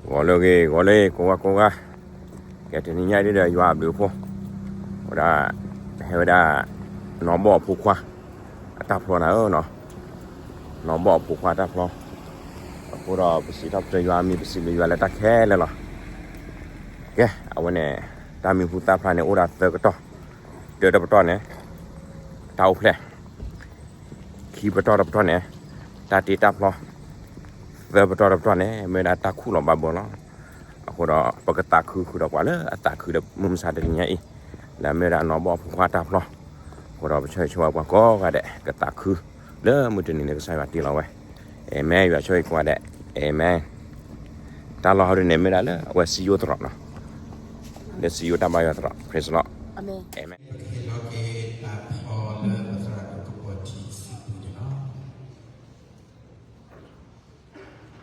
ဂီၤလၢအဂ့ၤ ဂီၤလၢအဂ့ၤ ကိးဂၤကိးဂၤ, ကဲတနံၤညါဒ်ဒီးယွၤအဘျုးအဖှိၣ်, ဝဲဒၣ် ဟဲဝဲဒၣ် နီၢ်ဘီၣ်အဖိခွါ အတၢ်ဖျီနၤဧၢနီၤ, နီၢ်ဘီၣ်အဖိခွါတၢ်ဖျီ, အဃိဒီးပစံးထီၣ်ပတြၢၤယွၤ မ့ၢ်ပစံးဘျုးယွၤလၢတၢ်ခဲလၢာ်လီၤ. ကဲ အဝဲန့ၣ် တၢ်မံၤဟူသၣ်ဖျါန့ၣ် အိၣ်ဒၣ်သၢကတီၢ်, တၢတပတီၢ်န့ၣ် တၢ်အိၣ်ဖျဲၣ် ခံပတီၢ်တပတီၢ်န့ၣ် တၢ်တ့တၢ်ဖျီ, သၢပတီၢ်တပတီၢ်န့ၣ် မ့ၢ်ဝဲဒၣ်တၢ်ခူၣ်လီၤဘၣ်ဘၢလီၤ. အဃိဒီး ပကသးခုဃုာ်ဒီးပှၤလၢအသးခုလၢမုၢ်မဆါတနံၤညါအံၤ, လၢအမ့ၢ်ဝဲဒၣ်နီၢ်ဘီၣ်ဖိခွါတၢ်ဖျီ, အဃိဒီးပဆၢဂ့ၤဆၢဝါပှၤကိးဂၤဒဲး ကသးခုလၢမုၢ်တနံၤလၢကစၢ်ယွၤတ့လီၤဝဲ. အၤမ့ၣ်, ယွၤဆိၣ်ဂ့ၤကိးဂၤဒဲး, အၤမ့ၣ်. တၢ်လီၢ်ဟီဒုန့ၣ်မ့ၢ်ဒၣ်လၢအဝဲစံယိၣ်သရိာ်နီၤ, လၢစံယိၣ်တၢ်ဘါယွၤသရိာ်, praise the Lord, အၤမ့ၣ်. ပကဟ့ၣ်လီၤက့ၤတၢ်ဖျီလၢပသရၣ်ဒိၣ်ကပီၤထံစံးပူၤန့ၣ်လီၤ. ကဲ ဂီၤလၢအဂ့ၤ, ဂီၤလၢအဂ့ၤ, မ့ၢ်တၢ်သးခုလၢပဝဲကိးဂၤ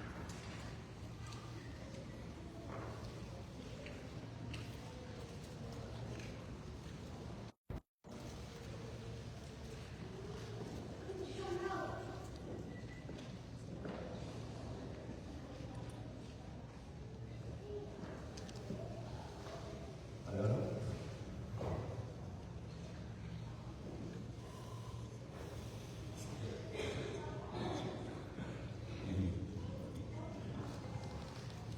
ဒဲးအဂီၢ်လီၤ. လီၤဆီဒၣ်တၢ်ပဖိမုၣ်ဖိ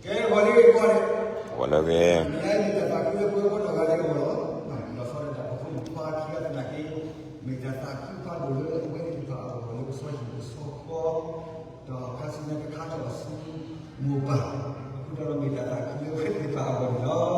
ခွါခံဂၤသနာ်က့, မ့ၢ်တၢ်သးခုဖးဒိၣ်လၢအဝဲသ့ၣ်တဖၣ်အဂီၢ်လၢကဆီဟံၣ်ကဆီဃီ, ဒီးခါဆူညါကခါထီၣ်အီၤဆူမိၢ်ပၢ်, အဃိဒီးမ့ၢ်တၢ်သးခုလၢအဝဲသ့ၣ်တဖၣ်အဂီၢ်န့ၣ်လီၤ. ဒီး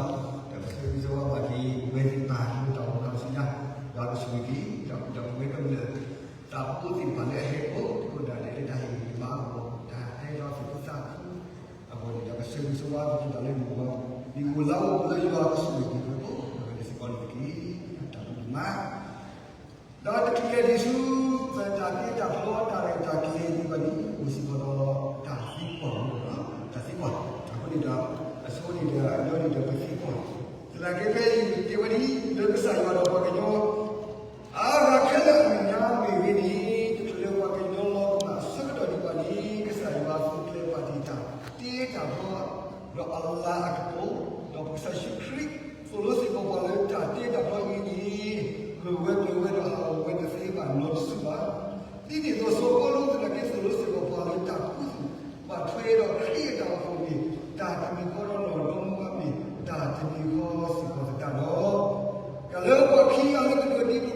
ပဆၢဂ့ၤဆၢဝါဘၣ်က့ၤ အဝဲသ့ၣ်တဖၣ်လၢတၢ်အိၣ်ဖျါဆူညါ, ဒီးကဆိၣ်ဂ့ၤက့ၤ ဒီးပဝဲကမျၢၢ် တၢ်အိၣ်ဖှိၣ်သ့ၣ်တဖၣ်လၢအဟဲအိၣ်သကိးတၢ်ဒီးလၢတၢ်ဟ့ၣ်ဂံၢ်ဟ့ၣ်ဘါအဂီၢ်, တၢ်ဟဲလီၤသကိးသးခုအဂီၢ်န့ၣ်ဒီး ပဆၢဂ့ၤဆၢဝါသကိးတၢ်လၢမုၢ်ဂီၤ, မ့ၢ်မုၢ်လၢအိၣ်လၢယွၤကဆိၣ်ဂ့ၤက့ၤအဃိ ပဝဲသ့ၣ်စ့ၢ်ကီးန့ၣ်တက့ၢ်. တၢ်ဘျုးဒိၣ်မး ဒီးတချုးလဲၤဒံးဆူ ပတၢ်တ့တၢ်ဖျီတၢ်ရဲၣ်တၢ်ကျဲၤဒံးဘၣ်န့ၣ် အိၣ်စ့ၢ်ကီးဒီးတၢ်သံကွၢ်မ့ၢ်နီၤ, တၢ်သံကွၢ်, အဃိန့ၣ်ဒီး အဆိန့ၣ်ဒီး အညီန့ၣ်ဒီးပသံကွၢ်, သနာ်က့ဖဲအံၤတဲဝဲဒ်အံၤ, လၢကစၢ်ယွၤဒီးပှၤကညီ အါဂၤခဲလၢာ်အမဲာ်ညါမ့ၢ်ဂ့ၤန့ၣ် တချုးလၢပှၤကညီလီၤကမၣ်အဆၢကတီၢ်ဒံးဘၣ်န့ၣ် ကစၢ်ယွၤသုကျဲၤပာ်တ့ၢ်တၢ်တ့တၢ်ဖျီ ဒီးအလၤအကပီၤ, ဒီးပကစၢ်ယ့ၣ်ၡူးခရံာ် သိၣ်လိစ့ၢ်ကီးပှၤလၢတၢ်တ့တၢ်ဖျီအံၤန့ၣ် ဂၢၢ်ဝဲကျၢၤဝဲဒီးဟးဂီၤဝဲတသ့ဘၣ်နီတစုဘၣ်. ဒ်န့ၣ်အသိး စီၤပီလူးသနာ်က့သိၣ်လိစ့ၢ်ကီးပှၤလၢတၢ်ခူသူၣ်ဘၣ်ထွဲဒီးခရံာ်အတၢ်အိၣ်ဖှိၣ်န့ၣ် တၢ်တမံၤဃီဒီးနီၢ်ဒီမါအမ့ၢ် တၢ်တမံၤဃီစ့ၢ်ကီးသတးဒီး တၢ်လၢပှၤခံဂၤလၢကဒိးန့ၢ်ဒိးဖျီ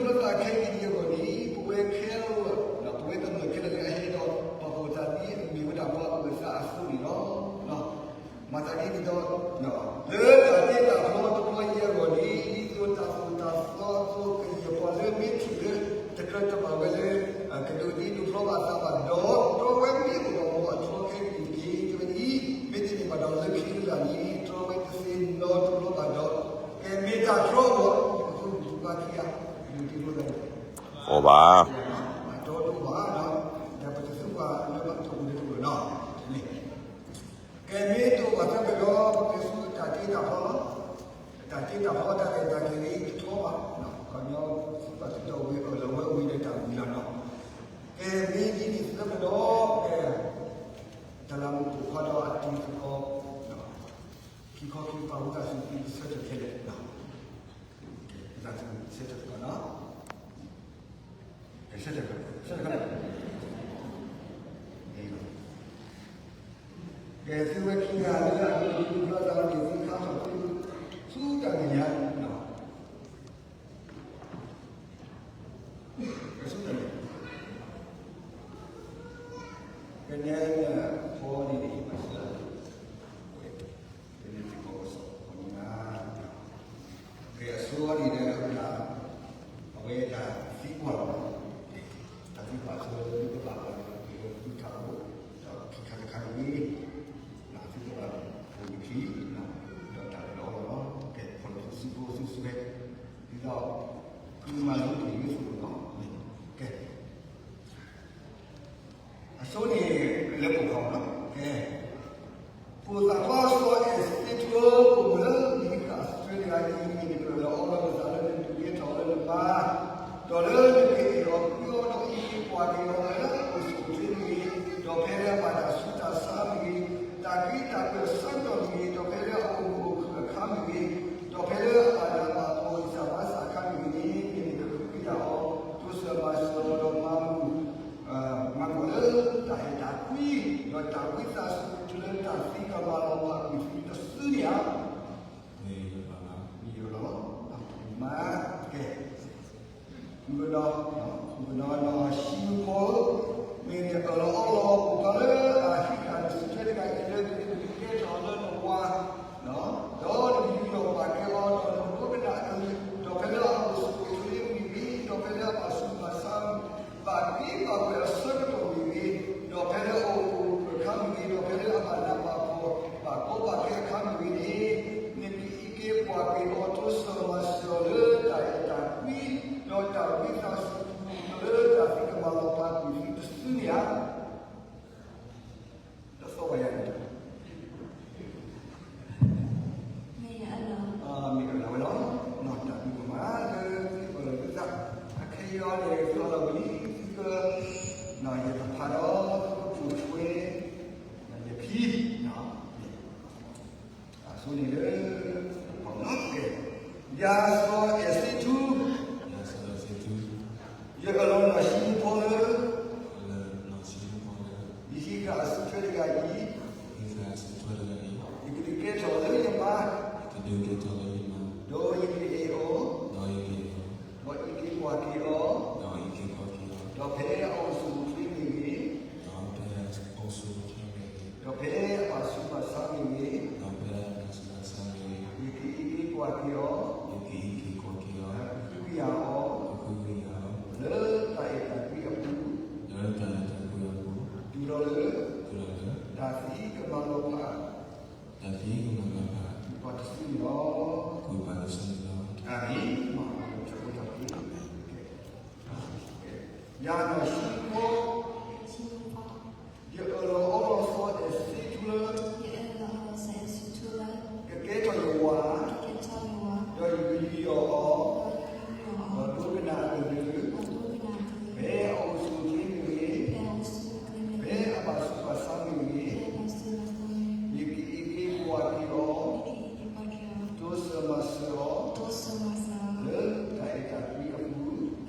သးခဲအံၤအဂီၢ်န့ၣ် ပဝဲခဲလၢာ်, ပဝဲကမျၢၢ်ခဲလၢာ်လၢအဟဲဒီး ပာ်ဖှိၣ်သးဒ်အမ့ၢ်ဝဲဒၣ်ပှၤအုၣ်သးအသိးန့ၣ်လီၤ. မၤသးဒ်န့ၣ်ဒီး လၢတၢ်တ့တၢ်ဖျီတဖျီအံၤအဂီၢ်န့ၣ် ဒ်သိးတၢ်သိၣ်တၢ်သီအသိး ကယဲၢ်ပှၤလၢမ့ၢ်ထံၣ်လၢ တကြၢးတဘၣ်ဝဲလၢ ကဒိးန့ၢ်ဒိးဖျီဘၣ်သးဘၣ်ဒီး တြီဝဲမ့ၢ်အိၣ်ဒီးအထီခဲအံၤတက့ၢ်. တမ့ၢ်ဒ်န့ၣ်ဘၣ်ဒီး လၢခံကတၢၢ်န့ၣ် တြီဝဲတသ့နီတဘျီဘၣ်ဒီး ကဲမ့ၢ်တၢ်တြီအဂီၢ် ပဖိမုၣ်ဖိခွါခံဂၤ ဒိးန့ၢ်ဒိးဖျီ အိၣ်ဘၣ် တြီတအိၣ်ဘၣ်ဒီး ဒီးပတသ့ၣ်ညါလၢဘၣ်တၢ်အိၣ်လၢတအိၣ်နီၤ တမ့ၢ် ကဲမ့ၢ်တအိၣ်ဘၣ်သ့ၣ်တဖၣ်ဒီး ပကဲဆူတၢ်တ့တၢ်ဖျီလီၤ. တၢ်တ့တၢ်ဖျီတၢ်ရဲၣ်တၢ်ကျဲၤန့ၣ် တထီဘၣ်. ခီပညီ သုပှၤသုတၢ်အိၣ်ဝဲအၢၣ်လီၤဝဲဝံၤဒီးတၢ်မုၢ်လၢ်နီၤ. ကဲမ့ၢ်ဒ်န့ၣ်သ့ၣ်တဖၣ်ဒီး ကဲ တၢ်လၢမူးပိာ်ခွါဒီးအတံၤသကိး ခံခီခံပာ်ဝံသးစူၤ သုဆၢထၢၣ်ခဲလၢာ်နီၤ. ကဲ သးစူၤဆၢထၢၣ်သကိးနီၤ. ကဲ ဆၢထၢၣ် ဆၢထၢၣ် ကဲ သုဝဲခံဂၤလၢအဒိးန့ၢ်ဒိးဖျီသးန့ၣ် သုခါထီၣ်သု ဆူတၢ်မဲာ်ညါနီၤ. ကဲ ဆူတၢ်မဲာ်ညါ ကနဲ ဖီန့ၣ် ပဆၢ ကနဲ သကိးကစီၣ် ခီနံၤ ကဲ အဆိန့ၣ်ဒီး အဝဲဒၣ်သံကွၢ်လီၤ. တၢ်သံကွၢ်အဆိလၢသုကဘၣ်ပှၤလၢသုထးအိၣ် ဒီးခံခါတခါန့ၣ် သုကဘၣ်အိၣ်နခံ ဒီးတၢ်လၢအီလီၤလီၤ. ကဲ ဖီၣ်လီၤသုစုဖိသုစွဲ ဒ်သိး သုမၤလိသ့ၣ်ညါသ့ၣ်ညါလီၤ. ကဲ အဆိန့ၣ် လၢပိာ်ခွါလီၤ. ကဲ ပိာ်သးခွါစီၤအဲၣ်စတ့ဖိ အိၣ်လၢမံၤဃာ်အီစထြ့လယါအံၤန့ၣ် ကြၢးလီၤအီလီၤနသးလၢနဒုးကဲထီၣ်လၢနပၢ်, ဒီးလၢနကအဲၣ်အီၤကွံအီၤဒီးအံးက့ၤကွၢ်က့ၤအီၤလၢအိၣ်ဆူၣ်အိၣ်ချ့မ့ၢ်ဂ့ၤ, ဒီးဖဲလၢအဘၣ်တၢ်ဆူးတၢ်ဆါမ့ၢ်ဂ့ၤ, ပှၤကွဲးအဆၢကတီၢ်မ့ၢ်ဂ့ၤ, ဒီးဖဲလၢအအိၣ်အခါမ့ၢ်ဂ့ၤ, ဒီးဖဲလၢအဘၣ်နးဘၣ်ဖှီၣ် ဘၣ်ကီဘၣ်ခဲအခါမ့ၢ်ဂ့ၤန့ၣ်, နကအံးက့ၤကွၢ်က့ၤအီၤ တိစၢၤမၤစၢၤအီၤလၢတၢ်အဲၣ်တၢ်ကွံ, ဒီးတၢ်ဝံသးစူၤလၢတၢ်သံကမၤလီၤဖးကွံာ်သုတစုန့ၣ်ဧါ. တသီၣ်ဝဲယၤန့ၣ် မ့ၢ်အလီၤဝဲလီၤ. တၢ်ဘျုးဒိၣ်မးလၢသုပလီၢ်သုသး, အခဲအံၤန့ၣ် သုက, ယကဖးဒီးသုကပိာ်ထွဲ ယခံ, အဆိန့ၣ်လၢ ယၤစီၤအဲၣ်စ့ထူ ယအၢၣ်လီၤနီၢ်ဆံးမူဖီလၢ ယဟံးဃာ်အစုထွဲတဂၤအံၤ, ယကဒုးကဲထီၣ်လၢယမါ, ဒီးယကအဲၣ်အီၤ, ဒီးအံးက့ၤကွၢ်က့ၤအီၤ, ဒီးဖဲအအိၣ်ဆူၣ်အိၣ်ချ့မ့ၢ်ဂ့ၤ, ဒီးဖဲအဘၣ်ဆူးဘၣ်ဆါမ့ၢ်ဂ့ၤ, ယကအံးက့ၤကွၢ်က့ၤအီၤ, ယကဟုကယာ်အီၤ, လၢတၢ်အဲၣ်တၢ်ကွံအပူၤ, တုၤလီၤလၢ တၢ်သံကမၤလီၤဖး, တၢ်သံကမၤလီၤဖး, ကွံာ်ပှၤတစုန့ၣ်လီၤ. ကွံာ်ပှၤတစုန့ၣ်လီၤ. အၤမ့ၣ်. ယၤနီၢ်ဆံးမူဖီ, ယအၢၣ်လီၤအီလီၤစီၤအဲၣ်စ့ထူလၢ ကကဲထီၣ်ယဝၤ, ဒီးယကယူးယီၣ်အီၤ, ဒီးဒိကနၣ်အကလုၢ်, ဖဲအအိၣ်ဆူၣ်အိၣ်ချ့မ့ၢ်ဂ့ၤ, ဖဲအဘၣ်ဆူးဘၣ်ဆါမ့ၢ်ဂ့ၤ, ယကအံးက့ၤကွၢ်က့ၤအီၤ, တိစၢၤမၤစၢၤအီၤ, လၢတၢ်အဲၣ်တၢ်ကွံအပူၤ,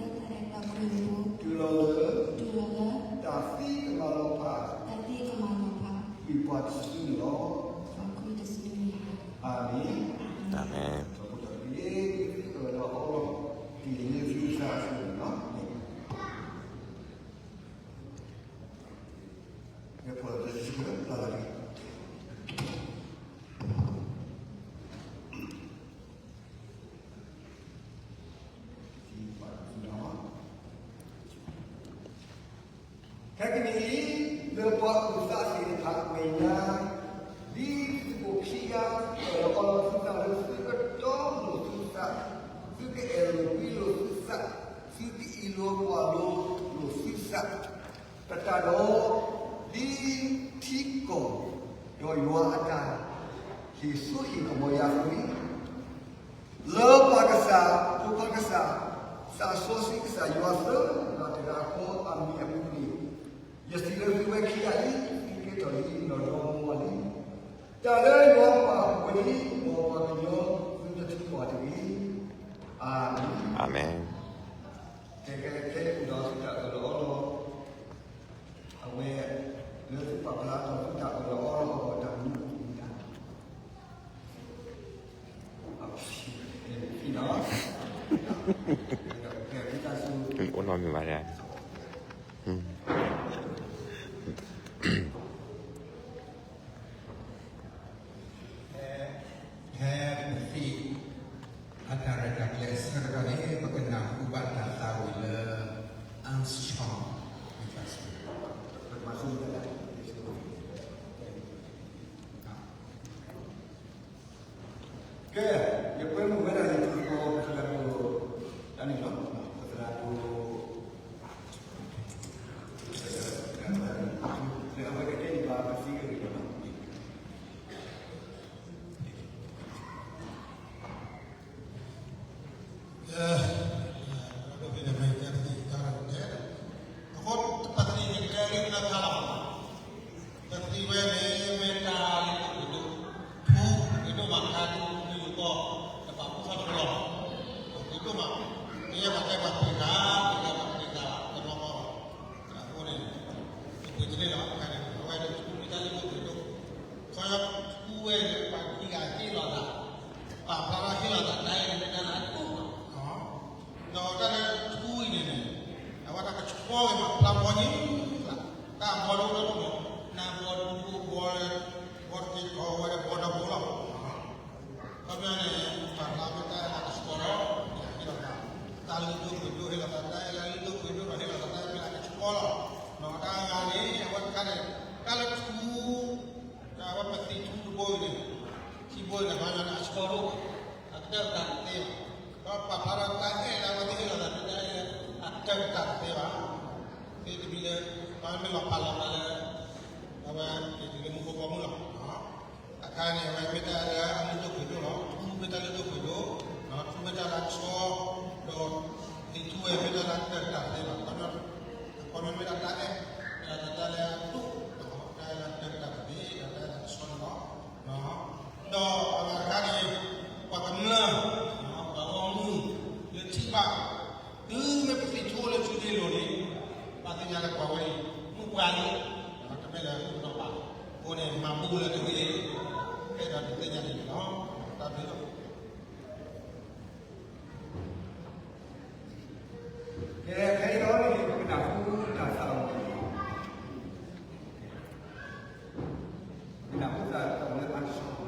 တုၤလီၤလၢ တၢ်သံကမၤလီၤဖး, ကွံာ်ပှၤတစုန့ၣ်လီၤ. အၤမ့ၣ်. အၤမ့ၣ်. ခဲကနံၣ်အံၤ လၢပှၤအိၣ်သးသ့ၣ်တဖၣ်အမဲာ်ညါ, ဒ်သုအိၣ်ခံဂၤ အၢၣ်လီၤအီလီၤသုသးလၢသုကတီလိာ်သုသး, သုကအဲၣ်လိာ်ကွံလိာ်သုသး, သုကအံးလိာ်ကွၢ်လိာ်သုသး, ပတၢ်ဒီး ဒ်ထံကီၢ် ဒီးယွၤအတၢ် ဟ့ၣ်စိဟ့ၣ်ကမီၤယၤအသိးန့ၣ် လၢပှၤကစၢ်, ဖိခွါကစၢ်, သးစီဆှံကစၢ်ယွၤသၢဂၤတဂၤအဃိအမံၤအပူၤန့ၣ်, ယစံးလၢသုဝဲခံဂၤအံၤ, သုကဲထီၣ်လံာ်လီၤဒီမါလံ. တၢ်လၢယွၤပာ်ပှဲၤန့ၣ် မ်ပှၤကညီသုတထုးပှၤတဂ့ၤ. အၤမ့ၣ်. အၤမ့ၣ်. ကဲကဲကဲ အိၣ်ဒီးသုတၢ်အၢၣ်လီၤအီလီၤ အဝဲ လၢသုပာ်ဖျါထီၣ်သုတၢ်အၢၣ်လီၤအီလီၤအဂီၢ်တၢ်မူအမူဒါ အိၣ်နီၢ်မံၤမးဒၣ် ဖဲပသ့ၣ် အတၢ်ရဲၣ်တၢ်ကျဲၤအဆၢကတီၢ်န့ၣ် ပကနၢ်ဟူဘၣ်တၢ်သးဝံၣ်လၢ Armstrong ကဲ, ယကွဲမုာ်ဝဲဒၣ်ယတံၤသကိး ပသရၣ်ဒိၣ် တၢ်န့ၣ်လီၤ, ပသရၣ်ဒိၣ် အဝဲကတဲန့ၢ်ဘၣ်ပသံအဂ့ၢ်လီၤ. အဃိပသံၣ်န့ၣ် ကတဲလၢတၢ်လီၤ. ပသံၣ်ဝဲန့ၣ် မ့ၢ်တၢ်လၢပကဒိၣ်, ပကဒိၣ်မးခါဒ်ပကဒိၣ်ကီၢ် တဘၣ်ဖိသၣ်ဖိလီၤ. ပကဒိၣ်မး, ပယဲၢ်မၤတဲပှၤပှ့ၤတၢ်, ပယဲၢ်မၤပှ့ၤတၢ် တနီၤနီၤလီၤ. အဃိန့ၣ် ပပှ့ၤတန့ၢ်လီၤ. အဝဲန့ၣ် ပမ့ၢ်တၢ်လၢပကဒိၣ်, ခီဖျိဝဲန့ၣ် ပှၤခံဂၤဟ့ၣ်လီၤသး, ပာ်ဖျါထီၣ်ဟ့ၣ်လီၤသး တၢ်အံၤန့ၣ်မ့ၢ်တၢ်လၢအဒိၣ်မး, ဒီးတၢ်လၢထူအံၤန့ၣ်န့ၣ် အဝဲဒၣ်ကဆှီဂ့ၤမး ဖျါဖီညါ, တၢ်ဘီဒိၣ်ဒိၣ်ဒိၣ်မး, နဘီဒိၣ်ဒိၣ်ဘီ, ဘီတက့ၢ်ထီၣ်ဝဲဘီဒီဘိလီၤ. ခီပညီန့ၣ် ပာ်ဖျါမ့ၢ်တၢ်လၢအကဆှီဒီး ဟ့ၣ်လီၤသး, တၢ်လုၢ်ဒိၣ်ပှ့ၤဒိၣ်ဟ့ၣ်လီၤသး, တၢ်အဲၣ်လၢလုၢ်ဒိၣ်ပှ့ၤဒိၣ်ဒီးဟ့ၣ်လီၤသး, တၢ်အဲၣ်လၢအကဆှီ ကီလီၤ. တၢ်ဂၤန့ၣ် အဝဲတခါန့ၣ် တၢ်လၢထူ, တၢ်ဝဲပသံၣ်ထူတဘိအံၤန့ၣ်, ထံဘိန့ၣ် ပှၤညီန့ၣ် အဆှီဒိၣ်, အကတၢၢ်ကတၢၢ်တသ့ဘၣ်. ဒီးပာ်ဖျါထီၣ်တၢ်အဲၣ်လၢအဝဲသ့ၣ်ဟ့ၣ်လီၤသးလၢတၢ်အဲၣ်လၢအကတၢၢ်ကတၢၢ်တသ့ဘၣ်. သ့တမံၤလၢ ပှၤမ့ၢ်လီၤပာ်လီၤသးလၢ အဝဲက့ၤတုၤလၢမူခိၣ်ဘီမုၢ်လီၤ. အခါန့ၣ် အဝဲမ့ၢ်တၢ်လၢအလုၢ်ဒိၣ်ပှ့ၤဒိၣ်လီၤ. ထူမ့ၢ်တၢ်လုၢ်ဒိၣ်ပှ့ၤဒိၣ်, ထူမ့ၢ်တၢ်လၢအဆှီ, ဒီးသံၣ်ထူဝဲမ့ၢ်တၢ်လၢအကတၢၢ်ကတၢၢ်တသ့ဘၣ်. အခီပညီမ့ၢ်ဒၣ်တၢ်အဲၣ်, တၢ်လၢအဒိၣ်, တၢ်လၢအကတၢၢ်ကတၢၢ်တသ့, ဒီးတၢ်လၢအဆှီန့ၣ်လီၤ. ဒီးအဂၤတခါန့ၣ် ပှၤကမျၢၢ်, ပှၤဂီၢ်မုၢ်လၢထံၣ်ဘၣ်, တုၤမ့ၢ်ပသံၣ်ထူလၢထူန့ၣ်လိၤန့ၣ်, ပှၤသ့ၣ်ညါလၢပှၤဝဲအံၤ မုၣ်ပှၢ်လံ, တမ့ၢ်လၢမုၣ်ကနီၤဘၣ်. အဃိန့ၣ် မၤဘူၣ်လၢတဂ့ၤ, အဲၣ်ဒိးဒုးသ့ၣ်ညါန့ၣ်လီၤ. တၢ်ဘျုးလီၤ. ကဲ ခဲအံၤဒီးန့ၣ် ပကနၢ်ဟူတၢ်သးဝံၣ်, ပကနၢ်ဟူတၢ်သးဝံၣ်လၢအါကစီၣ်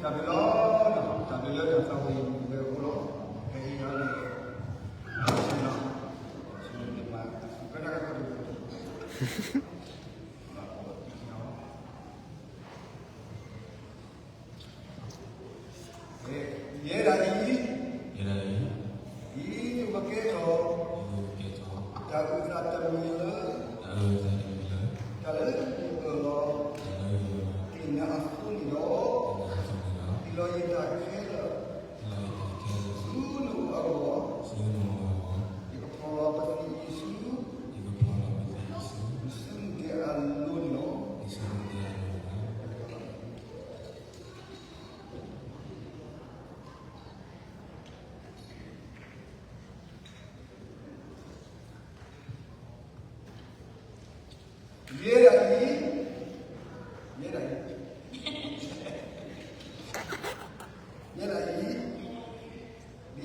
တၢ်ဘျုးလီၤ, တၢ်ဘျုးလၢတၢ်သးဝံၣ်ဝဲအဃိလီၤ. ဖဲအံၤန့ၣ်, ဆ့ၣ်နီၤ, ဆ့ၣ်နီၤ, ယဲဒၣ်အံၤ, ယဲဒၣ်အံၤ, ဒ်သိးကကဲထီၣ်, ဒ်သိးကကဲထီၣ်, တၢ်အုၣ်သးတမံၤလၢ, တၢ်အုၣ်သးတမံၤလၢ, တၢ်လၢယအၢၣ်လီၤ, တၢ်လၢယအၢၣ်လီၤ, သ့ၣ်ညါအသိးန့ၣ်ဒီး, သ့ၣ်ညါအသိးန့ၣ်ဒီး, ဟ့ၣ်လီၤယတၢ်ခဲလၢာ်, ဟ့ၣ်လီၤယတၢ်ခဲလၢာ်, ဆူနအိၣ်အဂီၢ်, ဆူနအိၣ်အဂီၢ်, ယကဖျီလီၤပသံးအံၤဆူ, ယကဖျီလီၤပသံးအံၤဆူ, နစုမုၢ်ဒဲးအလိၤန့ၣ်လီၤ. နစုမုၢ်ဒဲးအလိၤန့ၣ်လီၤ. ယဲဒၣ်အံၤ, ယဲဒၣ်အံၤ, ယဲဒၣ်အံၤ, ဒ်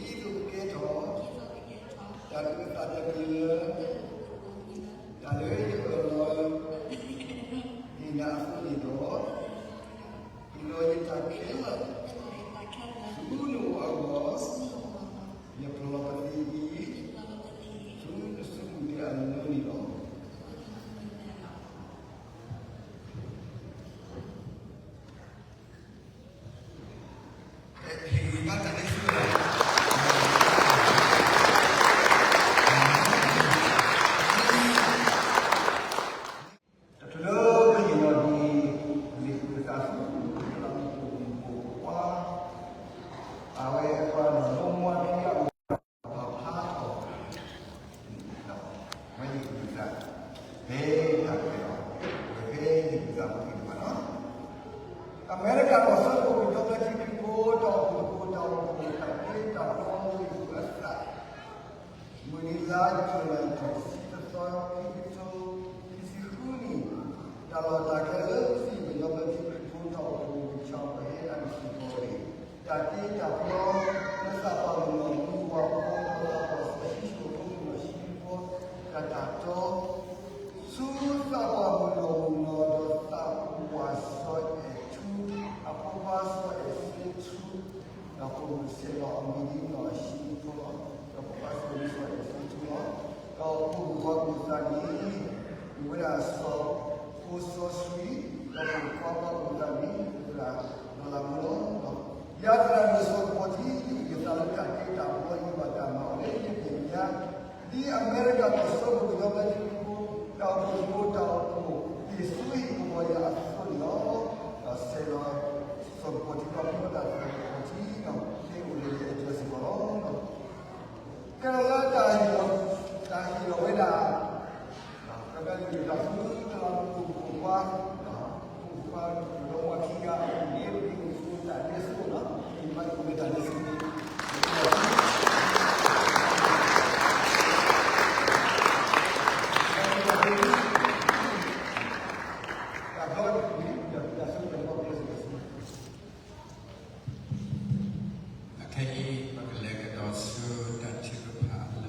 သိးကကဲထီၣ်, တၢ်အုၣ်သးတမံၤလၢ, တၢ်လၢယအၢၣ်လီၤ, သ့ၣ်ညါအသိးန့ၣ်ဒီး, ဟ့ၣ်လီၤယတၢ်ခဲလၢာ်, ဆူနအိၣ်အဂီၢ်, ယဖျီလီၤပသံးအံၤ, ဆူနစုမုၢ်ဒဲးအလိၤန့ၣ်လီၤ. တချုးလၢပဟ့ၣ်လီၤဒံး လံာ်အုၣ်သးဆူ တလးမူးပိာ်မုၣ်ပိာ်ခွါ, အဝဲပှၤနီၢ်နီၢ်မွါခံဂၤ ပာ်ဖျါထီၣ်, ဝဲန့ၣ်အုၣ်သး, ဖဲတၢ်ကဲထီၣ်, ဝဲဖဲန့ၣ်အုၣ်သးပူၤန့ၣ်တဖၣ်လီၤ. အမဲရကၤပှၤစီၤပီလူးကညီဘျၢထံခရံာ်ဖိတၢ်အိၣ်ဖှိၣ်ဖိ တၢ်အိၣ်ဖှိၣ်ဖိ တၢ်တ့တၢ်ဖျီဝဲအုၣ်အသး မုၢ်နံၤလါကၠူၤလံ တဆံတသီ ခံကထိ ခံဆံဃုနံၣ်, တၢ်လီၢ်တၢ်ကျဲလၢပစံးကညီဘျၢထံခရံာ်ဖိတၢ်အိၣ်ဖှိၣ် ပကဆီၣ်ပဟဲအမ့ၢ်စ့ၢ်ကီးန့ၣ်, တၢ်တ့တၢ်ဖျီ လၢသးပှၢ်မုၢ်နီၢ်မုၢ်ဝၤဖိ ဒီးသးပှၢ်စီဆှံစိၤဖိ မုၢ်နီၢ်ဆှံဖိ တၢ်တၢ်တီ ဆူသးပှၢ်မုၢ်နီၢ်မုၢ်နီၢ် ဒီးသးပှၢ်စီၤအဲၣ်ထူ အဖိခွါစီၤအဲၣ်စ့ထူ ဒီးပိာ်မုၣ်ဆဲးလီၤအမံၤဒ်နီၢ်ဆှံဖိလီၤ. ဒီးဖိခွါစီၤအဲၣ်စ့ထူလီၤ. ဒီးပိာ်မုၣ်ပှၤအုၣ်သးန့ၣ် မ့ၢ်ဝဲဒၣ်စီၤဖိစီဆှံ, ဒီးပိာ်ခွါပှၤအုၣ်သးန့ၣ် မ့ၢ်ဝဲဒၣ် ဒီးလၢမူလီၤ. ယသရၣ်ဒိၣ်စီၤကပီၤထံ ယအုၣ်ယသးလၢတၢ်တ့တၢ်ဖျီအံၤဘၣ်တၢ်မၤအီၤလၢယမဲာ်ညါ ဒ်အမဲရကၤပှၤစီၤပီလူးကညီဘျၢထံခရံာ်ဖိ တၢ်အိၣ်ဖှိၣ်ဖိ တၢ်အိၣ်ဖှိၣ်ဖိ တၢ်အိၣ်ဖှိၣ်ဖိအသိးန့ၣ်လီၤ. ဒီးဆဲးလီၤ စီၤကပီၤထံ ပှၤဖိသၣ်သရၣ်ကပီၤထံ သ့အိၣ်လၢယအဲၣ်ဒိးစ့ၢ်ကီးလီၤ. ကဲလီၤလၢတၢ်ဟ့ၣ်လီၤ, တၢ်ဟ့ၣ်လီၤဝဲဒၣ် ကကဲလၢတၢ်ဆူတလးမူးပိာ်ခွါ, ပိာ်ခွါ ဒီးမွၤခံဂၤအအိၣ်န့ၣ် ပကမ့ၢ်တၢ်ဒဲးဆိလီၤ, ပကမ့ၢ်တၢ်ဒဲးဆိန့ၣ် တၢ်ဘျီန့ၣ် တၢ်ဆူတၢ်ဘျီ အခဲအံၤ ပကလဲၤကဒီးဆူတၢ်ထုကဖၣ်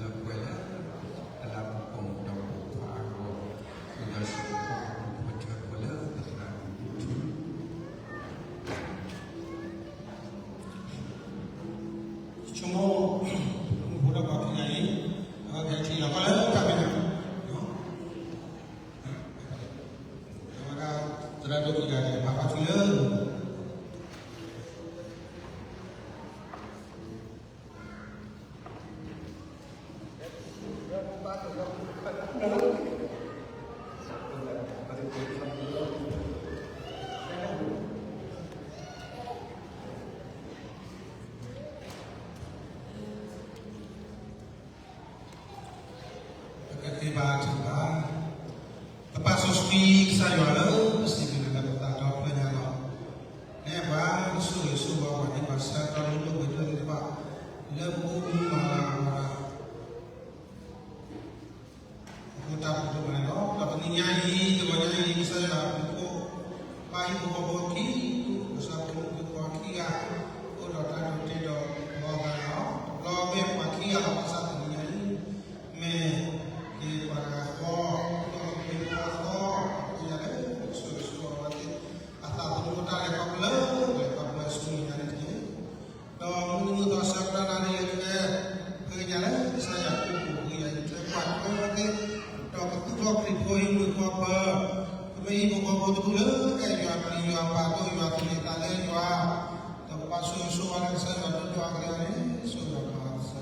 ယွၤကလုၢ်န့ၣ် ဆိၣ်ဂ့ၤဒီးမၤစၢၤဝဲသ့ၣ်တက့ၢ်. ဒုးပူၤဖျဲးဝဲသ့ၣ်ဒီးတၢ်အၢတၢ်သီ တၢ်လံၣ်တၢ်လ့ပစီ တၢ်တြီမၤတံာ်တာ်ကလုာ်ကလုာ်မ့ၢ်မ့ၢ်ဝဲသ့ၣ်တက့ၢ်. ဒီးသးသမူတၢ်လဲၤခီဖျိလၢကလဲၤခီဖျိဆူညါ တၢ်လုၢ်အီၣ်နီၢ်ခိသး တၢ်ဖံးတၢ်မၤခဲလၢာ် ကဘၣ်ဆိၣ်ဂ့ၤဆိၣ်ဝါလၢယွၤ ဒိၣ်ဒိၣ်အါအါလၢနီၢ်ခိနီၢ်သး ခံမံၤခံကပၤလၢသုဂီၢ်န့ၣ်မၤစၢၤတက့ၢ်. ခီဖျိဝဲသ့ၣ်တၢ်အိၣ်မူစ့ၢ်ကီးလၢကစၢ်ယွၤအဂီၢ် ပကထံၣ်က့ၤကစၢ်ယ့ၣ်ၡူးခရံာ် ခီဖျိအဝဲသ့ၣ်အဖီခိၣ် တၢ်အိၣ်မူတၢ်သဲပှၤ ပာ်ဖျါထီၣ်တၢ်အဲၣ်တၢ်ကွံတၢ်ဃူတၢ်ဖိး ကစၢ်ယွၤဆိၣ်ဂ့ၤဝဲသ့ၣ်တက့ၢ်. ဒီးတၢ်လၢအလိၣ်ကပၤကပၤ သ့ၣ်တဖၣ်ခဲလၢာ် ပဒိးလၢကစၢ်ယွၤစုပူၤ လၢကစၢ်ယွၤကမၤကဆှီထူလၢအကထီၣ်ကွၢ်တၢ် အဝဲသ့ၣ်န့ၣ်လီၤ. ဒိၣ်စၢၤမၤစၢၤတက့ၢ်. ဒိၣ်မးဖိမုၣ်ဖိခွါ ဒီးတၢ်အိၣ်မူဆူညါကဒီး တၢ်သူၣ်ခုသးခု တၢ်သူၣ်မံသးမုာ် ဟီၣ်ခိၣ်အဝဲလၢနီၢ်ခိနီၢ်သးန့ၣ် ဆိၣ်ဂ့ၤဒီးမၤစၢၤတက့ၢ်. ဒီးဆိၣ်ဂ့ၤက့ၤ ပှၤလၢအမၤထွဲဒီးဟံၣ်ဖိဃီဖိ ဒူၣ်ဖိထၢဖိခံ ပှၤညါပာ်မိၢ်ပၢ် အိၣ်ယံၤအိၣ်စ့ၢ်ကီး တၢ်ဆိၣ်ဂ့ၤဆိၣ်ဝါလၢ အလီၤမုၢ်လီၤလး အဒိၣ်အါ န့ၣ်ကဘၣ်စ့ၢ်ကီးဝဲသ့ၣ်ဖဲအိၣ်ဆူၣ်လၢ်ကျဲတပူၤလၢ်စ့ၢ်ကီးန့ၣ်တက့ၢ်. ပဝဲယွၤပှၤမူလၢဟဲသ့ၣ်တဖၣ်ကိးဒံးနီၢ်ဂၤဒဲး ကစၢ်ယွၤဆိၣ်ဂ့ၤဆိၣ်ဝါစ့ၢ်ကီးပှၤတက့ၢ်. ဒီး ကစၢ် တၢ်လၢတၢ်တ့တၢ်ဖျီ ပှၤယွၤအိၣ်စ့ၢ်ကီးဒီး တၢ်လဲၤမူလဲၤစ့ၤသ့ၣ်တဖၣ် ကစၢ်ယွၤကမၤပှဲၤန့ၢ်က့ၤအဝဲသ့ၣ်ခဲလၢာ်တက့ၢ်. မုၢ်မုၢ်ဃီ တၢ်ဆၢကတီၢ်လၢအိၣ်လီၤတဲာ်သ့ၣ်တဖၣ်ခဲလၢာ် ပဒိးအါလၢအဝဲသ့ၣ်လၢ ကစၢ်ယွၤစုပူၤလီၤ. ကစၢ်ယွၤကဆိၣ်ဂ့ၤဆိၣ်ဝါက့ၤမၤပှဲၤက့ၤ ဟံၣ်ဖိဃီဖိအသီတမံၤ တၢ်လၢလီၤဆိၣ်ဂ့ၤက့ၤပှၤကိးဂၤဒဲးတက့ၢ်. လၢတၢ်ဂ့ၤဒိၣ်မး ပဃ့ဒီးပစံးဘျုးခဲလၢာ် ခီဖျိကစၢ်ခရံာ်ဒီး အမူယွၤအိၣ်လၢမူခိၣ်ဧၢ, အၤမ့ၣ်. အခဲအံၤ ပကနၢ်ဟူကဒီးတၢ်ကတိၤဟ့ၣ်ဂံၢ်ဟ့ၣ်ဘါလၢသရၣ်ဒိၣ်စၢ်အိၣ်ဖျါ ဂီၤလၢအဂ့ၤ တဂီၤညါအံၤ ပစံးဘျုးကစၢ်ယွၤခဲလၢာ်အဃိလီၤ. ဒီးထံၣ်ဘၣ်ဖိမုၣ်ဖိခွါခံဂၤအံၤ ယကွၢ်ယကပျၢ်န့ၣ် ပှၤလၢအဝဲသ့ၣ်သူၣ်ကိၢ်သးဂီၤအီၤန့ၣ်မး အိၣ်ဝဲဒၣ်ဝဲတဘျီလၢၤဘၣ်သး မ့ၢ်တၢ်န့ၣ်လီၤ တဘျီန့ၣ် အဝဲကွၢ်မဲာ်တၢ်လၢတၢ်န့ၣ်လီၤ တစိၤတၢ်မၤတဘျီဘၣ် အဃိသတးဒီး ပစံးဘျုးကစၢ်ယွၤ အဃိသတးဒီးအဝဲသ့ၣ် တၢ်တၢ်တၢ်တဘျီညါန့ၣ်လီၤ. အဃိသတးဒီး တနံၤညါအံၤ ဖိမုၣ်ဖိခွါ ဒီးစီၤအဲၣ်စံထူ ပသးခုညါန့ၣ် ကသးဟ့ၣ်ဂံၢ်ဟ့ၣ်ဘါ တၢ်လၢ ယသီဆံဆၢန့ၣ် ဖဲကတိၤဒိအဆၢဖးဒိၣ် တဆံဃိးအဆၢဖိခံဆံခံ တဲဝဲဒၣ် ပှၤလၢအထံၣ်န့ၢ်အမါတဂၤန့ၣ် ထံၣ်န့ၢ်တၢ်အဂ့ၤတမံၤ ဒီးဒိးန့ၢ်ဘၣ်တၢ်ဘျုးတၢ်ဖှိၣ်လၢယွၤလီၤ. တဖၣ်လၢဘျီဘျီနီ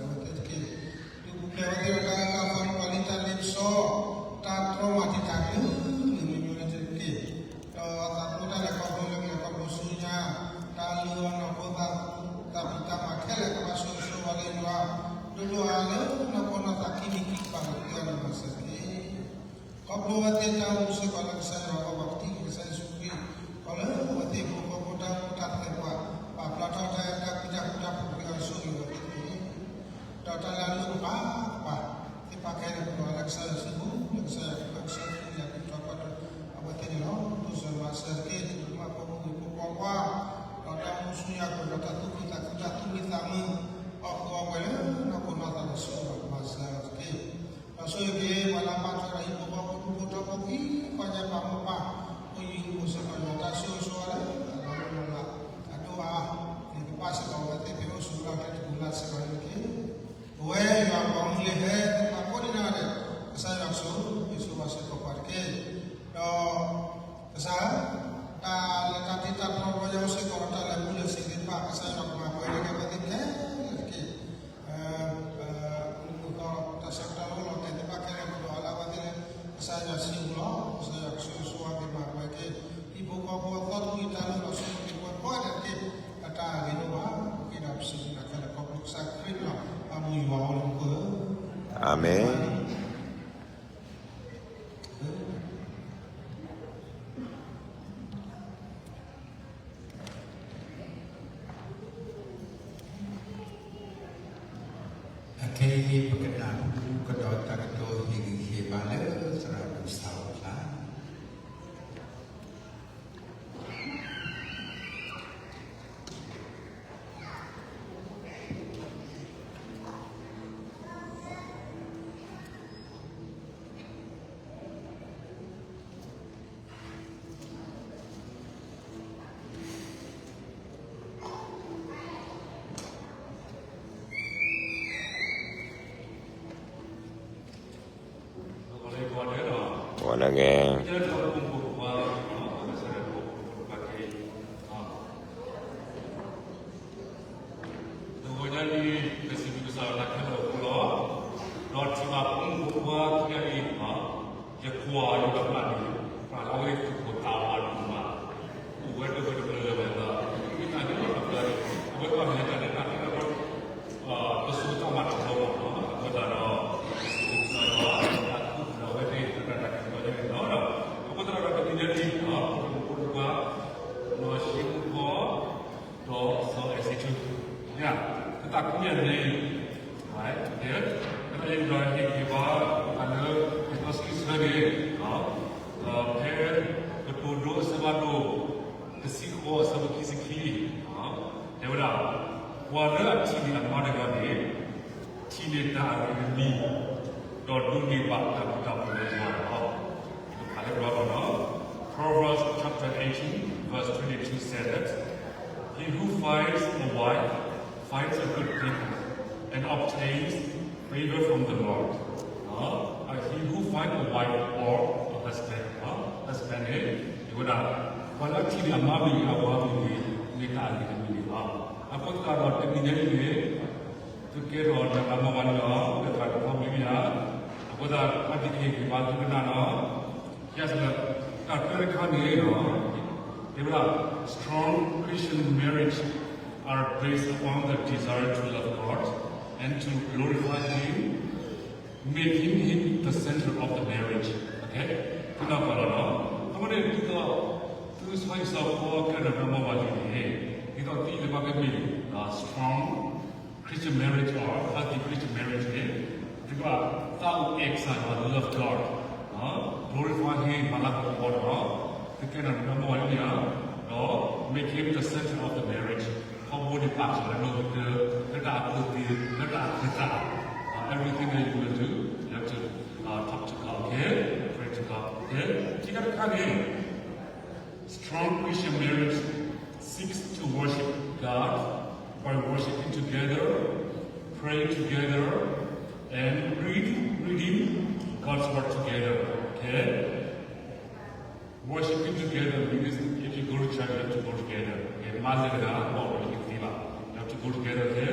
ၤ Proverbs chapter eighteen verse twenty-two said that, He who finds a wife finds a good thing and obtains favor from the Lord. He who finds a wife or a husband, husband န့ၣ် တဲဝဲဒၣ် ပှၤလၢအထံၣ်န့ၢ်အမါမ့ၢ်ဂ့ၤ အဝၤမ့ၢ်ဂ့ၤ န့ၢ်တၢ်အဂ့ၤတမံၤန့ၣ်လီၤ. အဃိသတးဒီး တနံၤညါအံၤန့ၣ် သုကဲထီၣ်တၢ်မၤဝဲလီၤ လၢတၢ်တခီမံၤမံၤဧါ. အဃိသတး အဒံးကဟ့ၣ်ဂံၢ်ဘါသုကနၣ်လီၤ. ယဲၢ်စလၢ တၢ်တခါန့ၣ်လီၤ တဲဝဲဒၣ် Strong Christian marriage are based upon the desire to love God and to glorify Him, making Him the center of the marriage. သုနၢ်ပၢၢ်လီၤနီၤ. အဃိန့ၣ် ဒ်သိး သုဆီဟံၣ်ဆီဃီကဲထီၣ်တၢ်မၤဝဲလံန့ၣ် ဒ်သိးသုယံၤတဘျီကမ့ၢ် strong Christian marriage or healthy Christian marriage န့ၣ် သုကဘၣ်သးအိၣ်အဲၣ်ကစၢ်ယွၤ love God, glorify Him မၤလၤကပီၤဒီး သုကဲထီၣ်တၢ်မၤဝဲလံန့ၣ်ဧါ. ဒီး make Him the center of the marriage ထီဘိန့ၣ်ပာ်စၢၤလၢနအိၣ်ကတၢၢ် လၢတၢ်အဖိသ့ လၢတၢ်အဖိသၣ် everything that you will do, you have to talk to God, okay? Pray to God, okay? ခံခါတခါန့ၣ် Strong Christian marriage seeks to worship God by worshiping together, praying together, and reading, reading God's Word together. Okay? Worshiping together means if you go to church, you have to go together. Okay? မၤလၢတဂၤ ဘၣ်အိၣ်လၢကသ့ဘၣ်. You have to go together, okay?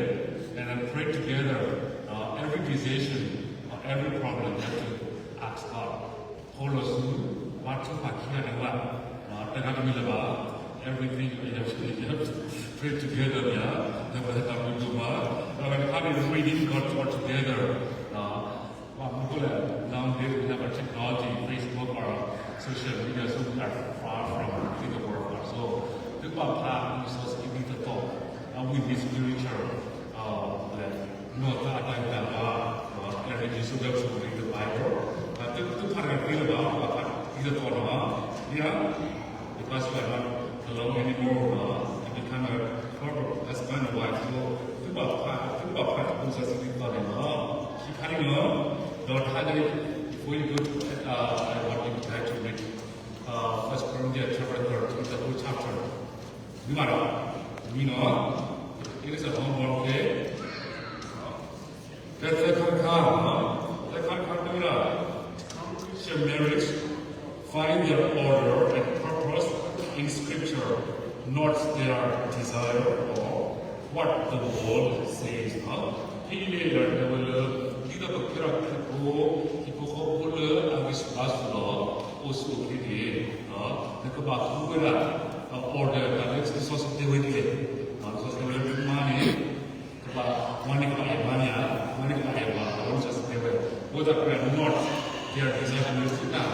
everything you have, you have to pray together, yeah. Never had to do much. But when it comes to reading God's word together, uh, well, people, uh, nowadays we have a technology, Facebook or social media, so we are far from reading the word of God. So, သုဘၣ်ဖးလံာ်စီဆှံဒ်သိးသိး, uh, with this spiritual, uh, like, နီၢ်သးအတၢ်ဂံၢ်တၢ်ဘါ, ကျဲးစၢး read the Bible, သု သုဖးတဂၤတသ့လၢၤဘၣ်, ဘၣ်ဖးဒ်သိးသိးနီၤ, ဒီး because we are not alone anymore, uh, we become a couple, husband and wife, so သုဘၣ်ဖး, သုဘၣ်ဖးလံာ်စီဆှံဒ်သိးသိးန့ၣ်လီၤ. ခံခါန့ၣ်လီၤ, ဒီးတခါန့ၣ်, before you go to that, uh, I want you guys to read, uh, First Corinthians chapter thirteen, the whole chapter. မ့ၢ်ဘၣ်ဒီး, မ့ၢ်နီၤ, it is a homework, okay? ကဲ သၢခါတခါ, သၢခါတခါတဲဝဲဒၣ်, Christian marriage find their order and purpose in Scripture, not their desire or what the world says. ဖဲအံၤန့ၣ်ဒီးတဲဝဲလၢ ဒ်သိးပကဲထီၣ်ခရံာ်ဖိ, ဟံၣ်ဖိဃီဖိလၢအဂံၢ်ဆူၣ်ဘါဆူၣ်ဒီး အိၣ်ဆူၣ်အိၣ်ချ့န့ၣ်, နကဘၣ်ဃုဝဲဒၣ် order တၢ်လၢလံာ်စီဆှံတဲဝဲဒ်လဲၣ်, လံာ်စီဆှံတဲဝဲလၢမါန့ၣ် ကဘၣ်, ဝၤန့ၣ်ကဘၣ်အဲၣ်မါန့ၣ်ဧါ, မါန့ၣ်ကဘၣ်အဲၣ်ဝၤ, လံာ်စီဆှံတဲဝဲ, အဃိသတးဒီး not their desire လၢသုတၢ်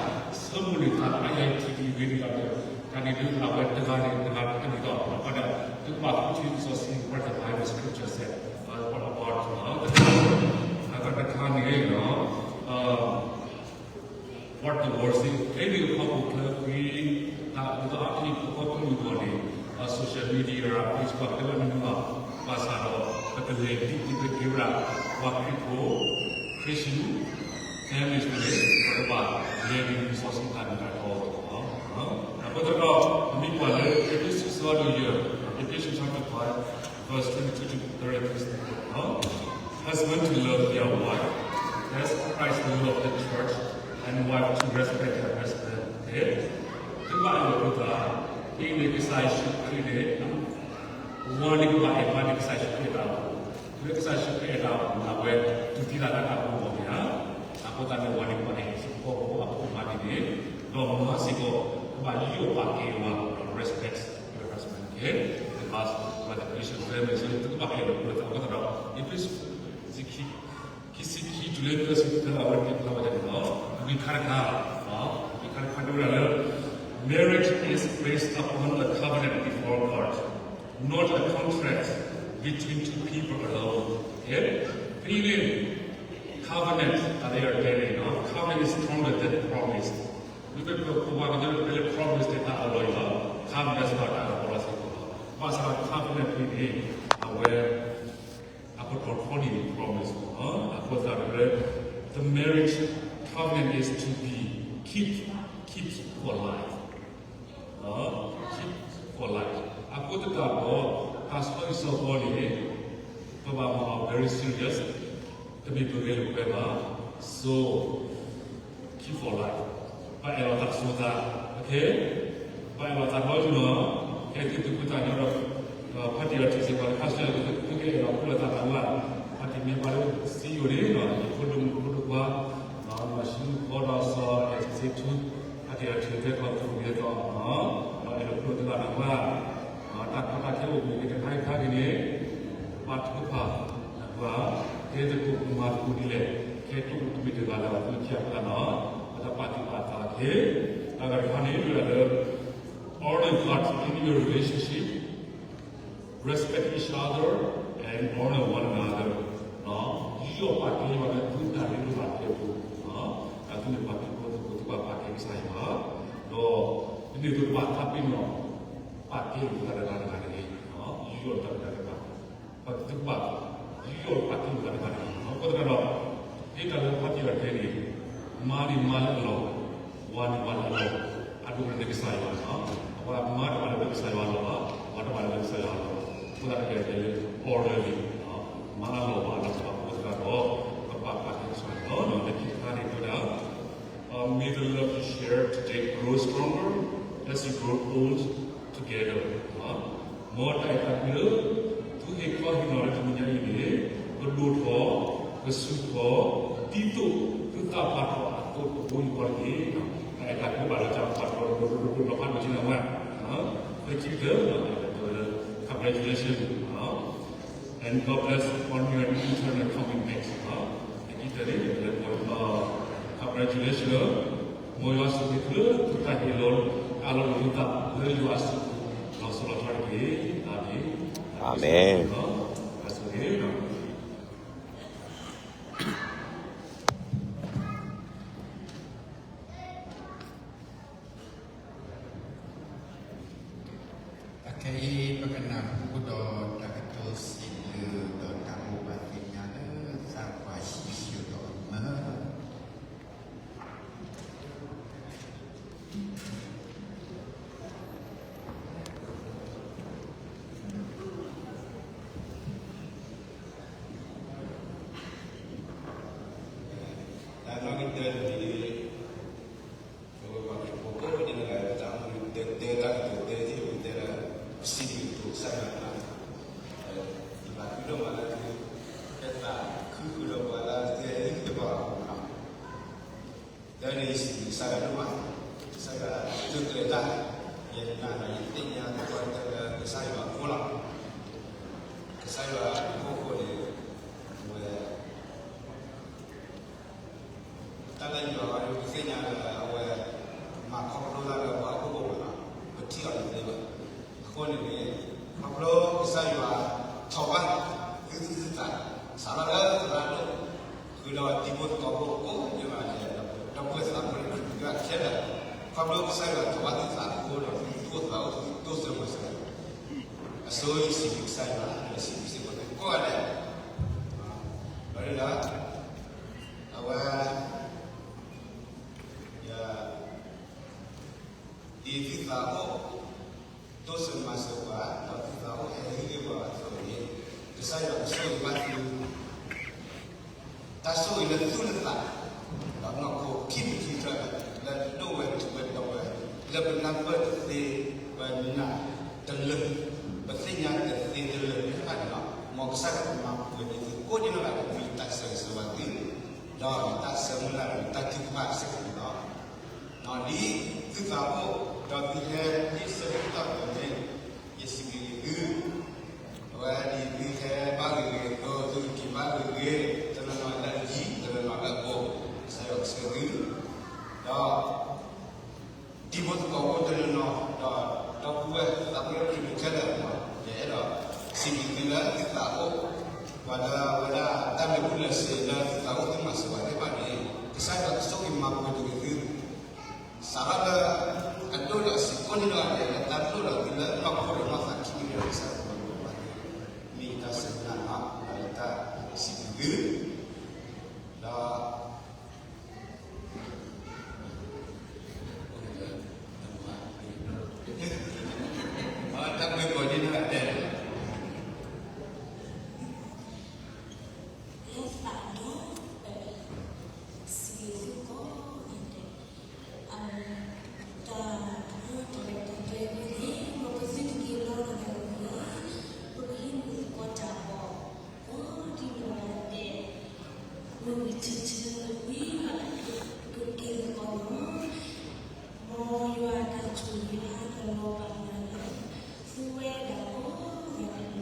ဆိကမိၣ်န့ၣ် တၢ်လၢအယဲၢ်ထံၣ်ဒ်ဂ့ၤဒ်သိးဒီး, တၢ်န့ၣ်ဒုးအဝဲတဂၤန့ၣ်တဂၤတခါန့ၣ်ဒီး, အဃိဒီး သုကဘၣ်ဃုထံလံာ်စီဆှံ what the Bible scripture said, what about, အဂၤတခါန့ၣ် what the world says, ဖဲန့ၣ်အခီပညီချၢကွံာ်, တၢ်အဒိၣ်အါထံၣ် ပကီၢ်သူလ့ၤပူၤန့ၣ်, social media, Facebook တဲဝဲမနုၤဘၣ်, ဘၣ်ဆၣ်ဒီး ပကလဲၤဒ်အံၤ ပကဲဝဲဒၣ် ပှၤခရံာ်ဖိ, Christian families န့ၣ် ပကဘၣ်လဲၤဒ်လံာ်စီဆှံတၢ်မ့ၢ်တၢ်တီအသိးလီၤ. အဃိသတးဒီး ပမ့ၢ်ကွၢ်လၢ Ephesians အဆၢဒိၣ်ယဲၢ်, Ephesians chapter five, verse twenty-two to thirty-three, Husband to love their wife, as Christ loved the church, and wife to respect her husband. သုဘၣ်အဲၣ်လိာ်သုသး, ဒ်န့ၣ်ကစၢ်ယ့ၣ်ၡူးခရံာ်န့ၣ်, ဝၤန့ၣ်ကဘၣ်အဲၣ်မါန့ၣ် ကစၢ်ယ့ၣ်ၡူးခရံာ်အတၢ်အိၣ်ဖှိၣ်, လၢကစၢ်ယ့ၣ်ၡူးခရံာ်အတၢ်အိၣ်ဖှိၣ်န့ၣ် အဝဲတူၢ်သံသးလၢတၢ်အိၣ်ဖှိၣ်အဂီၢ်န့ၣ်ဧါ. အဃိသတးန့ၣ် ဝၤန့ၣ်ကဘၣ်အဲၣ်ဟံၣ်ဖိဃီဖိအဖိအမါဒ်န့ၣ်, ဒီးမါစ့ၢ်ကီး ကဘၣ်ယူးယီၣ်ပာ်ကဲအဝၤ, respect your husband, okay? Because ပှၤ the Christian family န့ၣ် သုကဘၣ်အဲၣ်လိာ်သုသးအဃိသတးဒီး Ephesians ခံဆံခံတုၤလၢသၢဆံသၢ အဝဲန့ၣ်တဲဖျါဝဲဒၣ်န့ၣ်လီၤ. ဂ့ၢ်ခါတခါ, ဂ့ၢ်ခါတခါတဲဝဲဒၣ်လၢ Marriage is based upon a covenant before God, not a contract between two people alone. ဖဲအံၤန့ၣ် covenant တၢ်လၢယတဲန့ၣ်, covenant is stronger than promise. မ့ၢ်ပပှၤကညီတဲလၢ promise န့ၣ် တၢ်အလီၢ်အံၤလီၤ, covenant န့ၣ် တၢ်အလီၢ်လီၤစ့ၢ်ကီးလီၤ. ဘၣ်ဆၣ် covenant ဖဲအံၤန့ၣ် အဝဲ အကထီၣ်ထီန့ၢ် promise လီၤ. အဃိသတးဒီး the marriage covenant is to be keep, keep for life, keep for life. အဃိသတးဒီး တၢ်ဆီဟံၣ်ဆီဃီန့ၣ် ပဘၣ်မၤအီၤ very serious, တမ့ၢ်ပဂဲၤလိာ်ကွဲဘၣ်. So keep for life, ပအဲၣ်လိာ်သးဆိသး, okay? ပအဲၣ်လိာ်သးဒီးယုၢ်လီၤ. ကဲ သုသူၣ်ဖှံသးညီဒီး ဖါတံၢ်အီထံးစ့ၢ်ကီး တခါဆူညါ သုကအဲၣ်လီၤကွံလိာ်သးသးလၢ်, ဖါတံၢ်မ့ၢ်ပှၤလၢစံယိၣ်န့ၣ် ယဖိဒိၣ်မုၣ်ဖိဒိၣ်ခွါ, မၤဆူမုၢ်ဃီဒီးစီၤ အဲၣ်စ့ထူ, ဖါတံၢ်အီထံးသဲကီၢ်သူၣ်ဂ့ၤသီ, အဲၣ်လိာ်ကွံလိာ်သးသးလၢ်, တၢ်ကီတၢ်ခဲအိၣ်မ့ၢ်ဂ့ၤ တခါဂ့ၤတခါဂ့ၤန့ၣ် ပာ်ထုကဖၣ် နပှၤ, ကဲသကိးမၤသကိးဒ်လဲၣ်, ကဲတအိၣ်တမ့ၢ်တဂၤလၢၤဘၣ် သုခံဂၤလီၤ, ပတၢ်ပာ်သူၣ်ပာ်သးခဲ, တၢ်ဂၤတခါန့ၣ် ဒ်လဲၣ်လၢ honor God in your relationship, respect each other, and honor one another. ယူးယီၣ်ပာ်ကဲယွၤလၢသုတၢ်ရ့လိာ်ဘၣ်ကဲအပူၤ, တၢ်သုန့ၣ်ပှၤခရံာ်ဖိသကိး သုဘၣ်ပာ်ကဲကစၢ်ယွၤ, ဒီး ဒ်န့ၣ်အသိးပဘၣ်သးပ့ၤနီၣ် ပာ်ကဲလိာ်သးတဂၤတဂၤန့ၣ်, ယူးယီၣ်တၢ်တဂၤတဂၤ, ပသုဘၣ် ယူးယီၣ်ပာ်ကဲလိာ်သးတဂၤတဂၤ, အဃိသတးဒီး ဒ်တၢ်လၢဖါတံၢ်အီထံးန့ၣ်, မါန့ၣ်မါလၢအလီၢ်, ဝၤန့ၣ်ဝၤလၢအလီၢ်, အဒိၣ်ကတၢၢ်န့ၣ်ကစၢ်ယွၤလီၤ. အဝၤမါတဘၣ်လၢၤလၢကစၢ်ယွၤအလီၢ်ဘၣ်, ဝၤတဘၣ်လၢၤလၢကစၢ်ယွၤအလီၢ်ဘၣ်, အဃိသတးဒီး ကဲလၢ orderly, မါအလီၢ်ဝၤအလီၢ်ဘၣ်အဃိသတးဒီး ပဘၣ်ပာ်ကဲကစၢ်ယွၤလီၤ. လၢခံတခါန့ၣ်တဲဝဲဒၣ် May the love you share today grow stronger as you grow old together. မ်တၢ်အဲၣ်တၢ်ကွံလၢ သုဟ့ၣ်ခီဟ့ၣ်နီၤလၢတနံၤညါအံၤန့ၣ် ကဒိၣ်ထီၣ်, ကဆူၣ်ထီၣ်, ဒ်သိးသုသးပှၢ်ထီၣ်အသိးတဘိယူၢ်ဃီတက့ၢ်. တၢ်အဲၣ်တၢ်ကွံဘၣ်လၢတၢ်ပှၢ်ထီၣ်ဒိၣ်ဒိၣ်ဒိၣ်ဒိၣ်လီၤဖးဒိၣ်က့ၤလီၤဝဲ, လၢခံကတၢၢ် congratulations လီၤ. And God bless on your internal commitment လီၤ. လၢခံကတၢၢ်န့ၣ် congratulations လၢ မ်ယွၤဆိၣ်ဂ့ၤသုလၢသုတၢ်ဟ့ၣ်လီၤအါလီၤလိာ်သးလၢယွၤအစုပူၤ လီၤစိၤလီၤထီတက့ၢ်. အၤမ့ၣ်. အၤမ့ၣ်. အခဲအံၤ ပကနၢ်ဟူကဒီးတၢ်ကတိၤစံးဘျုးဒီးတၢ်ဘိးဘၣ်သ့ၣ်ညါလၢသးပှၢ်ဆံးဆၢဒီးအမၢ တၢ်နီၣ်ဂံၢ်တၢတမံၤ ပဝဲပှၤခရံာ်ဖိကိးဒံနီၢ်ဂၤ တၢ်မုၢ်တဲတၢ်ကတိၤတဲသ့ၣ်ပတဲလၢ ပစံးဘျုးကတိၤကစၢ်ယွၤလီၤ. ယဘၣ်ဃုထီၣ်မးလၢသု ပသးခုဃုာ်ဒီးပှၤလၢသုဟဲဟံးန့ၢ်ပှၤအဂီၢ်လီၤ. တၢ်န့ၣ်ယစံးဘျုးကစၢ်ယွၤဒိၣ်မး, ကစၢ်ယွၤသုကျဲၤတၢ်, ယနာ်ဒီးယသ့ၣ်ညါသပှၢ်ကတၢၢ်လၢကစၢ်ယွၤအဃိလီၤ. ကစၢ်ယွၤအဃိန့ၣ် အဝဲ တၢ်လၢယွၤအံၤ ပသ့ၣ်ညါလၢအဝဲ မၤခီဖျိတၢ်လၢပှၤဟီၣ်ခိၣ်ဖိမးလီၤ. ပထံၣ်အီၤန့ၣ်သ့ဘၣ်. အဃိန့ၣ်န့ၣ် ခီဖျိကစၢ်ယွၤထိးဘၣ်သုသူၣ်သုသး စးထီၣ်လၢသရၣ်ဒိၣ် ဃုာ်ဒီးတံၤဖိသကိးဖိကိးဒံနီၢ်ဂၤဒဲး ဒီပုၢ်ဝဲၢ်သးပှၢ်န့ၣ် ခဲလၢာ် ခီဖျိကစၢ်ယွၤထိးဘၣ်သုသးအဃိဒီး သုသူၣ်အိၣ်သးအိၣ် သုတိစၢၤမၤစၢၤ အဆိယစံးဘျုးကစၢ်ယွၤ ဒီးစံးဘျုးစ့ၢ်ကီးသုကိးဂၤဒဲး ဒီး အဝဲ ဒ်သုသးအိၣ် တိစၢၤမၤစၢၤပှၤ ဒီးသုသးအိၣ်ဟဲဟ့ၣ်ဂံၢ်ဘါအသိးန့ၣ် ကစၢ်ယွၤကဆိၣ်ဂ့ၤဘၣ်သု တၢ်ဆိၣ်ဂ့ၤလၢသူၣ်လၢသး ဒီးနီၢ်ခိခံပထံတၢၢ် လၢဒိၣ်ဝဲထီဝဲဒီးဝဲ လၢပနၢ်ပၢၢ်တသ့ ပနာ်တလၢာ် ပသ့ၣ်ညါတသ့တလၢာ်သ့ၣ်တဖၣ်န့ၣ်လီၤ. မ်ကစၢ်ယွၤကမၤပှဲၤန့ၢ်သုကိးဒံနီၢ်ဂၤဒဲး မ့ၢ်ယတၢ်ဆၢဂ့ၤဆၢဝါသု ဒီးယတၢ်ဆၢမုၢ်လၢ်ဒီးယတၢ်ထုကဖၣ်စ့ၢ်ကီးန့ၣ်လီၤ. ဒ်သုသးအိၣ် ဒီးသုဟဲဟ့ၣ်ဆၢဟ့ၣ်ကတီၢ်အသိးန့ၣ် ယစံးဘျုးက့ၤသု အဝဲဒ်သုဟဲဘါဂ့ၤဂ့ၤအသိး သုကက့ၤဘါဂ့ၤဂ့ၤ တနီၤနီၤလၢအယံၤ တနီၤနီၤလၢအဘူး ကစၢ်ယွၤကဆိၣ်ဂ့ၤသု ဒီး တံၤဖိသကိးဖိတနီၤနီၤ ဒီးဒီပုၢ်ဝဲၢ်သးပှၢ်လၢခရံာ်ဖိခဲလၢာ်န့ၣ် ယအဲၣ်ဒိးစံးဘျုးသုလၢသုသးအိၣ် ပှၤလၢအဝဲဒၣ်တၢ်လဲၤဘူၣ်လဲၤစ့ၤလၢသုသးအိၣ်သုမၤစၢၤပှၤသ့ၣ်တဖၣ်န့ၣ် ကစၢ်ယွၤကဆိၣ်ဂ့ၤမၤပှဲၤတက့ၢ်သု စးထီၣ်လၢ အဒိၣ်ဒီးအဆံးကိးဒံနီၢ်ဂၤဒဲး လၢတၢ်လိၣ်ဒီးသုလၢနီၢ်ခိဒီးနီၢ်သးခံန့ၣ် ကစၢ်ယွၤကမၤပှဲၤဘၣ်သု မ့ၢ်ယတၢ်ဆၢမုၢ်လၢ်လီၤ ဒီးယတၢ်စံးဘျုးသု ဒီး တၢ်ဘျုးကိးဒံနီၢ်ဂၤဒဲး လၢသးဒီဖျၢၣ် စံးဘျုးသုကိးဂၤဒဲး တၢ်တၢ်တၢ်တၢ်တၢ်တၢ်တၢ်တၢ်တၢ် ပသုတက့ၤလီၤသးဒီး ပကဟံးန့ၢ်သကိးတၢ်အီၣ် ကိးဒံနီၢ်ဂၤဒဲး မ့ၢ်ဝံၤဆၢဆၢဝံၤဘၣ် ပကက့ၤသကိးလီၤ မ်ယွၤအတၢ်ဆိၣ်ဂ့ၤအါထီၣ်လီၤဘၣ်မၤလၢ သုဝဲဒၣ်ကိးဂၤဒဲးန့ၣ်တက့ၢ်.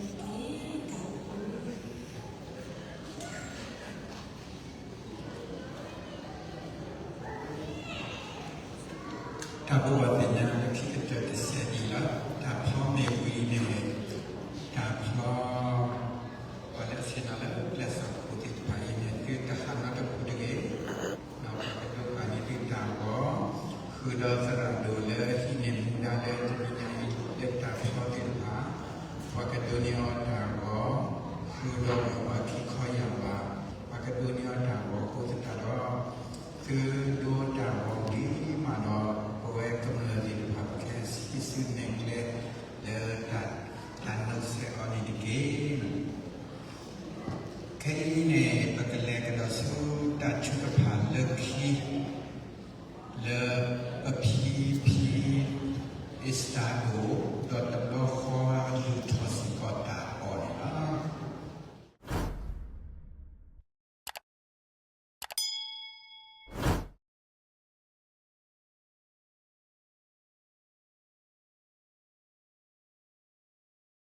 တၢ်ဘိးဘၣ်သ့ၣ်ညါလၢခံကတၢၢ်တစဲးဒ်အံၤလီၤ. တၢ်ဖျီမ့ၢ်ဝံၤန့ၣ် တၢ်ဖျီ ပှၤလၢအဆ့ၣ်နီၤလၢကျဲးစၢးခိၣ်သ့ၣ်တဖၣ်အံၤန့ၣ် သုတဟးနီတပူၤတဂ့ၤ. ဒီးပှၤကဒိးဘၣ်န့ၢ်သုတၢ်ဂီၤ ဃုာ်ဒီးသရၣ်ဒိၣ်လၢဟံးန့ၢ်မူဒါလၢတနံၤညါအံၤ လၢတၢ်ဖျီသ့ၣ်တဖၣ် ပှၤကဒိးန့ၢ်အီၤတၢ်ဂီၤ ဃုာ်ဒီးပှၤခံခီယၢ်ဘး ပှၤကဒိးန့ၢ်အီၤတၢ်ဂီၤအဃိသတးဒီး သုဒိတၢ်ဂီၤဝံၤမးဒီး ပဝဲကမျၢၢ်သ့ၣ်တဖၣ် ပကဟဲဆံးစုနဲၣ်ကျဲ